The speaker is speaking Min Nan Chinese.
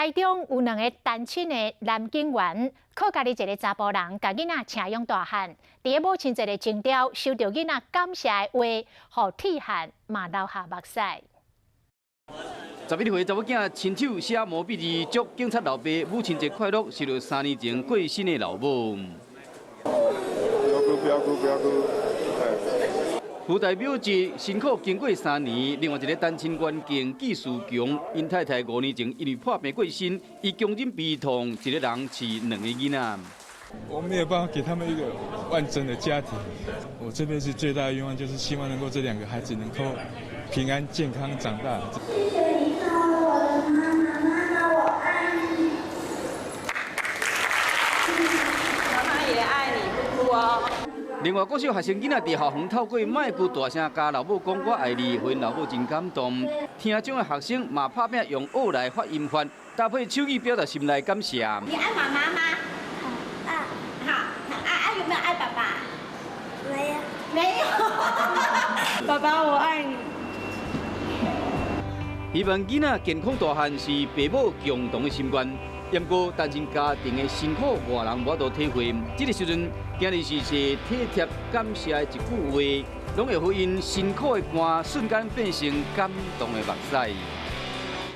台中有兩个單親的男警員，靠家己一个查埔人，共囡仔晟養大漢。佇咧母親節的前朝，收著囡仔感謝的話，予鐵漢嘛流下目屎。11歲查某囝親手寫毛筆字，祝警察老爸母親節快樂，是3年前過身的老母。不要哭，不要哭，不要哭。胡代表示辛苦經過3年，另外一个單親員警紀樹強，𪜶太太5年前因為破病過身，伊強忍悲痛，一个人飼兩个囡仔。我沒有辦法給他們一個完整的家庭。我這輩子最大的願望就是希望能夠這兩個孩子能夠平安健康長大。謝謝你照顧我的媽媽，媽媽我愛你。媽媽也愛你，不哭哦。另外，國小學生囡仔佇校園透過麥克大聲共老母講我愛你，予𪜶老母真感動。聽障的學生嘛拍拚用學來發音法，搭配手語表達心內感謝。你愛媽媽嗎？愛。好，愛愛有沒有愛爸爸？沒有。沒有。爸爸我愛你。希望囡仔健康大漢是爸母共同的心願。不過單親家庭的辛苦，外人無法度體會。這个時陣，今日是是體貼感謝的一句話，攏會予𪜶辛苦的肝瞬間變成感動的目屎。